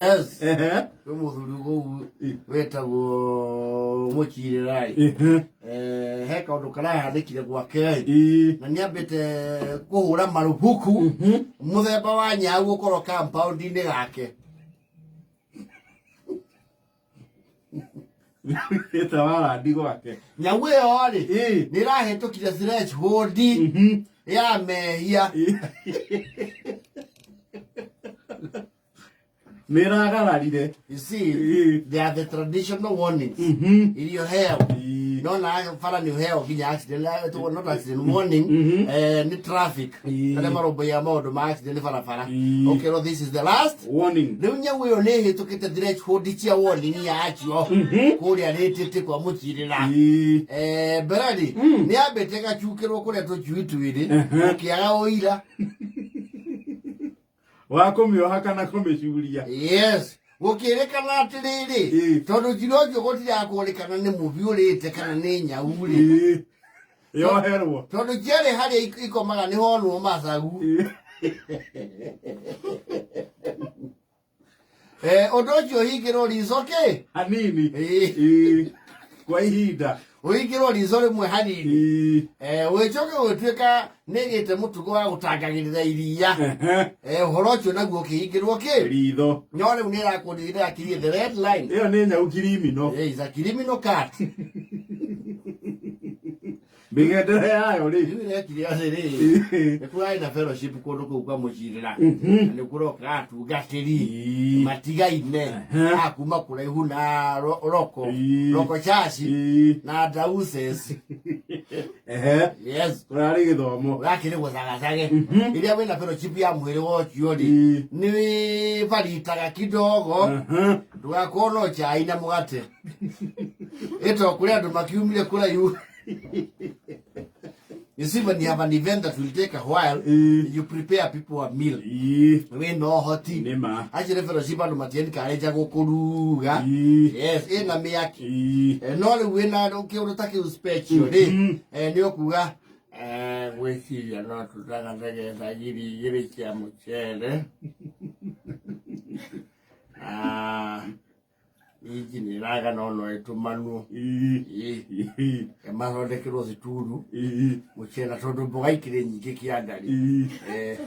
Yes. Ehe. Kwĩ mũthuri kũu wetagwo mũchirĩrai. Ehe. Eh, he kaũndũ karahandĩkire gwake Ii. na nĩambĩte kũhũra marubuku mũthemba wa nyau ũkorwo compound-inĩ gake. Ĩta warandi gwake. Nyau ĩyo rĩ Ii. nĩ ĩrahĩtũkire threshold ya mehia. Nĩ ĩragararire. You see, they are the traditional warnings. Iria ũheagwo. Ii. No na bara nĩ ũheagwo nginya accident, not accident warning, nĩ traffic. Arĩa marũmbũiyaga maũndũ ma accident barabara. Ũkerwo this is the last. Warning. Rĩu nyau ĩyo nĩ ĩhĩtũkĩte threshold cia warning ya acio kũrĩa rĩtĩtĩ kwa mũcirĩra. Eh, mbere rĩ nĩ yambĩte gacukĩrwo kũrĩa tũcui twĩrĩ ũkĩaga ũira. Wa kũmĩoha kana kũmĩcuria. Yes, gũkĩrĩkana atĩrĩrĩ, tondũ njira ũcio gũtirakũrĩkana nĩ mũbi ũrĩte kana nĩ nyau rĩ. Yoherwo. Tondũ ciarĩ harĩa ikomaga nĩ honwo macagu. Eh, ũndũ ũcio ũhingĩrwo rico kĩ? Hanini. Ĩĩ. Ĩĩ. Kwa ihinda. Ũhingĩrwo rico rĩmwe hanini. Ĩĩ. Eh, ũgĩcoke gũgĩtuĩka nĩ ĩgĩte mũtugo wa gũtangagĩrĩra iria. Eh, ũhoro ũcio naguo ũkĩhingĩrwo kĩ? Ritho. No rĩu nĩ ĩrakũndirire akirie the red line. Ĩyo nĩ nyau kirimino. Eh, is a criminal cat. Mĩgendere yayo rĩ. Rĩu ĩrekire atĩrĩrĩ, nĩ kũrarĩ na fellowship kũndũ kũu kwa mũcirĩra. Na nĩ kũroka atungatĩri matigaine a kuma kũraihu na roko roko church na diocese. Yes. Kũrarĩ gĩthomo. Ũrakĩrĩ gũcagacage. Rĩrĩa wĩna fellowship ya mũhĩrĩga ũcio rĩ, nĩ baritaga kidogo ndũgakorwo no chai na mũgate. Ĩto kũrĩ andũ makiumire kũraihu. You see, when you have an event that will take a while, you prepare people a meal. Wĩna ũhoti. Nĩ ma. Actually, fellowship andũ matiencourage gũkũruga. Yes, ĩna mĩaki. Eh, no rĩu wĩna kĩũndũ ta kĩu special rĩ, eh, nĩ ũkuga eh, gwĩciria no tũtagathegetha 2,000 cia mũcere. Ah, inji nĩ ĩraga no no ĩtũmanwo. Ĩĩ. Mathondekerwo thituru mũcere na tondũ mboga ikĩrĩ nyingĩ kĩandarĩ. Eh,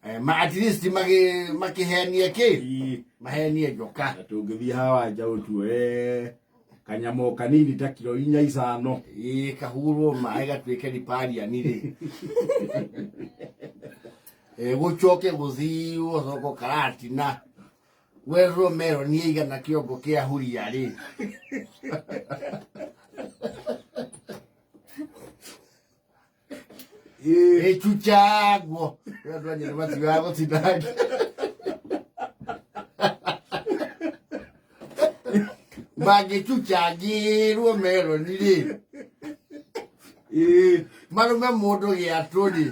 eh, ma at least makĩhenie kĩ mahenie njoka. Na tũngĩthiĩ hawa nja ũtuoe kanyamũ o kanini ta kiro inya icano. Ĩĩ, kahurwo maĩ gatuĩke ripariani rĩ. Eh, gũcoke gũthiwo thoko karatina werwo meroni ĩigana kĩongo kĩa huria rĩ. Ĩchuchagwo andũ a Nyeri matiugaga gũtinangia. Mangĩchuchangĩrwo meroni rĩ, marume mũndũ gĩatũ rĩ.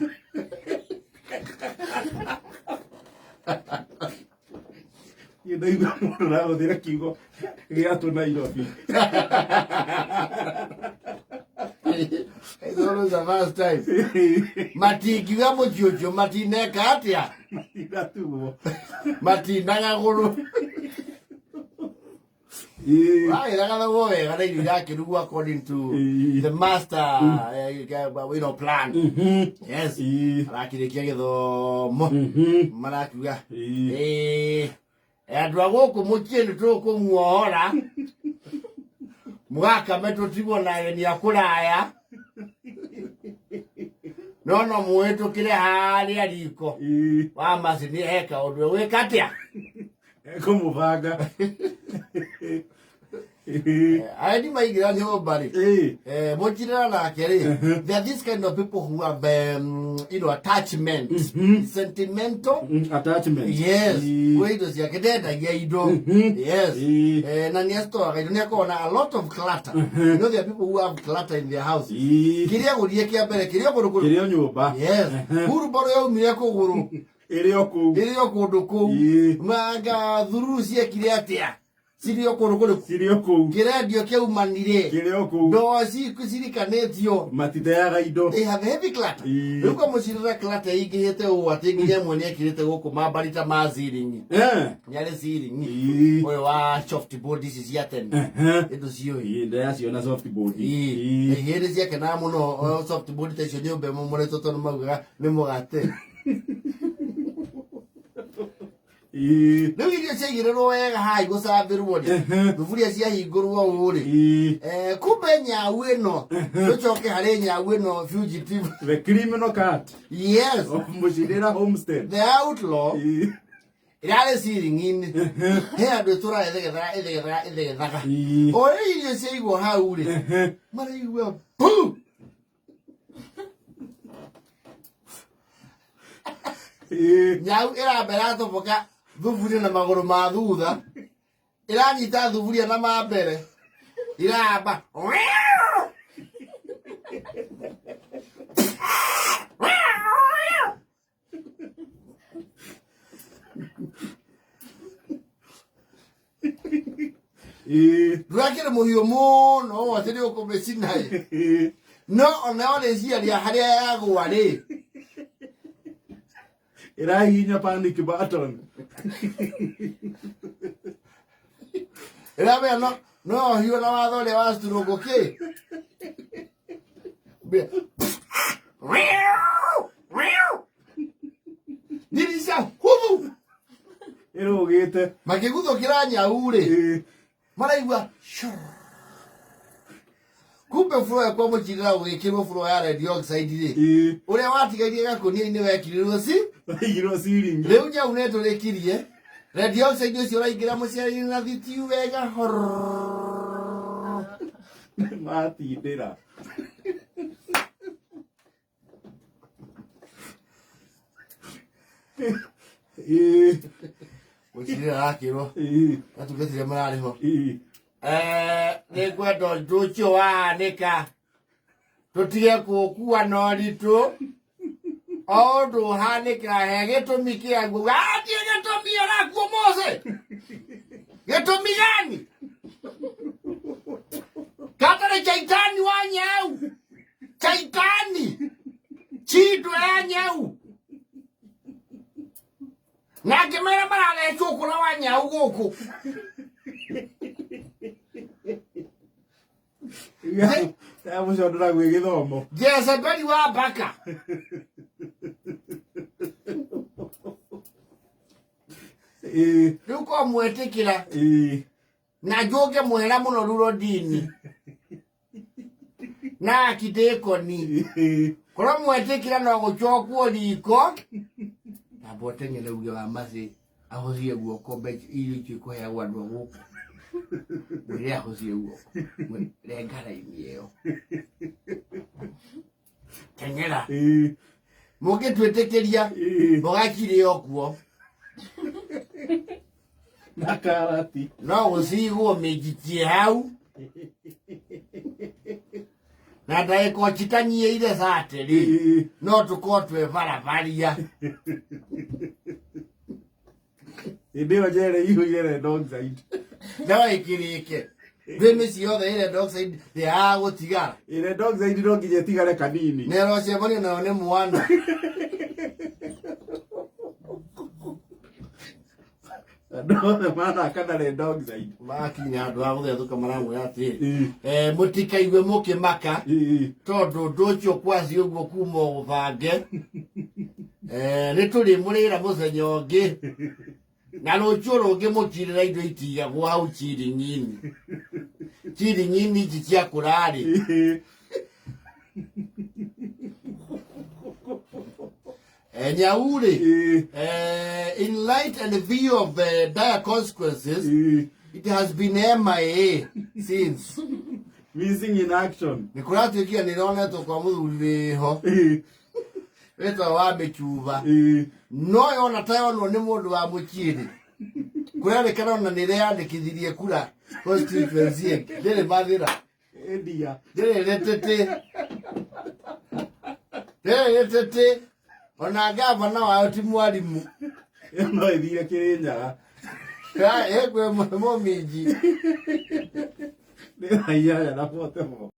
Niĩ ndaigua mũndũ ũrahũthĩra kiugo gĩatũ Nairobi. It's always the first time. Matingiuga mũciũcio matineka atĩa? Matinatugwo. Matinagagũrũ. Wagĩraga wega na irio irakĩrugwo according to the master plan. Yes. Arakĩrĩkia gĩthomo. Marakiuga andũ a gũkũ mũciĩ nĩ tũkũmuohora mũgakame tũtigwo na ageni a kũraya no no mũhĩtũkĩre harĩa riko wa macini he kaũndũ egwĩka atĩa. Ekũmũbanga. Aeni maingĩra nyũmba rĩ, mũnjirĩra nake rĩ, there are this kind of people who have attachment, sentimental Attachment. Yes, kwĩ indo ciake ndendagia indo. Yes. Eh, na nĩ acitoraga indo, nĩ akoragwo na a lot of clutter. You know there are people who have clutter in their houses. Kĩrĩa agũrire kĩa mbere kĩrĩa kũndũ kũrũ. Kĩrĩ o nyũmba. Yes, hurubaro yaumire kũgũrũ. Ĩrĩ o kũu. Ĩrĩ o kũndũ kũu. Manga thururu ciekire atĩa? Cirĩ o kũndũ kũrĩkũ? Cirĩ o kũu. Kĩrendio kĩaumanire. Kĩrĩ o kũu. Ndoo cirikanĩtio. Matiteaga indo. They have heavy clutter. Ii. Rĩu kwa mũcirĩra clutter ĩingĩhĩte ũũ atĩ nginya ĩmwe nĩekĩrĩte gũkũ mambari ta ma ceiling. Nĩ arĩ ceiling. Ii. Ũyũ wa soft board ici cia tene. Indo ciũĩ. Ii, ndĩraciona soft board. Ii. Hĩndĩ ciakenaga mũno o soft board ta icio nyũmba ĩmomoretwo tondũ maugaga nĩ mũgate. Ii. Rĩu irio ciaigĩrĩrwo wega haha igũcambĩrwo rĩ, thuburia ciahingũrwo ũũ rĩ, Ii. Kumbe nyau ĩno, tũcoke harĩ nyau ĩno fugitive. The criminal cat Yes, of Mushirira Homestead. the outlaw Ii. ĩrarĩ ciring'i-inĩ. He andũ ĩtũraga ĩthegethaga ĩthegethaga ĩthegethaga. Ii. O rĩu irio ciaigwo hau rĩ, maraigua bu. Ii. Nyau ĩramba ĩratoboka thuburia na magũrũ ma thutha, ĩranyita thuburia na ma mbere, iramba Ii. Ndũrakĩrĩ mũhiũ mũno ũũ atĩ nĩ ũkũmĩcina ĩ. Ii. No ona rĩciria harĩa yagũa rĩ, Ĩrahihinya panic button. Ĩramenya no ohio na watho ũrĩa wa stroke kĩ. Ndirica huthu. Ĩrũgĩte. Makĩguthũkĩra nyau rĩ, Ii. maraigua shoo. Kumbe floor kwa mũcirĩra gũgĩkĩrwo floor ya red oxide rĩ, Ii. ũrĩa watigairie gakũnia-inĩ wekĩrirwo ci Waigirwo ceiling. Rĩu nyau nĩ tũrĩkirie red oxide ũcio ũraingĩra mũcere-inĩ na thitiu wega horrrr. Matindĩra. Ii. Mũcirĩra arakĩrwo Ii. atungatĩre mararĩ ho. Ii. Nĩ ngwenda ũndũ ũcio wahanĩka tũtige kũũkua na ũritũ o ũndũ ũhanĩkaga he gĩtũmi kĩaguo. Atie gĩtũmi ũrakuo Mose, gĩtũmi gani katarĩ chaitani wa nyau, chaitani chindwe ya nyau na ngĩmera mararehe cũkũra wa nyau gũkũ. Mũcondora gwĩ gĩthomo. Jezebeli wa Baka. Ii. Rĩu ko mwetĩkĩra Ii. na njũnge mwera mũno rurodini na akidĩkoni. Ii. Korwo mwetĩkĩra no gũcokwo riko amba ũteng'ere uge wa macĩ ahũthie guoko mbeca irio icio ikũheagwo andũ a gũkũ, mwĩre ahũthie guoko. Renga raini ĩyo, teng'era. Ii. Mũngĩtwĩtĩkĩria Ii. mboga cirĩ o kuo. Na karati. No gũcigwo mĩnjitie hau na ndagĩka o citanyiĩire cate rĩ, Ii. no tũkorwo twĩ barabaria. Hĩndĩ ĩyo njere ihũire red oxide. No ĩkĩrĩke twĩ mĩciĩ yothe ĩ red oxide ndĩagaga gũtigara. Red oxide no nginya ĩtigare kanini. Na ĩrocemanio nayo nĩ mwana. Andũ othe marathaka na red oxide. Makinya handũ ha gũthethũka maramwĩra atĩrĩ, Ii. Mũtikaigue mũkĩmaka Ii. tondũ ũndũ ũcio kwaci ũguo kuma ũbange nĩ tũrĩmũrĩra mũthenya ũngĩ na rũciũ rũngĩ mũtirĩra indo itigagwo hau ciring'ini ciring'ini ici cia kũrarĩ. Ii. Nyau rĩ, Ii. In light and view of the dire consequences, Ii. it has been MIA since. Missing in action. Nĩ kũratuĩkire nĩ ĩronetwo kwa mũthuri wĩho Ii. wĩtagwo wa mĩcuba. Ii. No yona ta yonwo nĩ mũndũ wa mũciĩ rĩ, kũrerĩkana ona nĩ ĩreyandĩkithirie kura constituency ĩngĩ. Ndĩrĩ mathĩra. India. Ndĩrĩ rĩtĩtĩ, ndĩrĩ rĩtĩtĩ, ona ngavana wao ti mwarimũ. Ĩyo no ĩthire Kĩrĩnyaga. Ĩngwe mũminji. Nĩ thaa 8:44.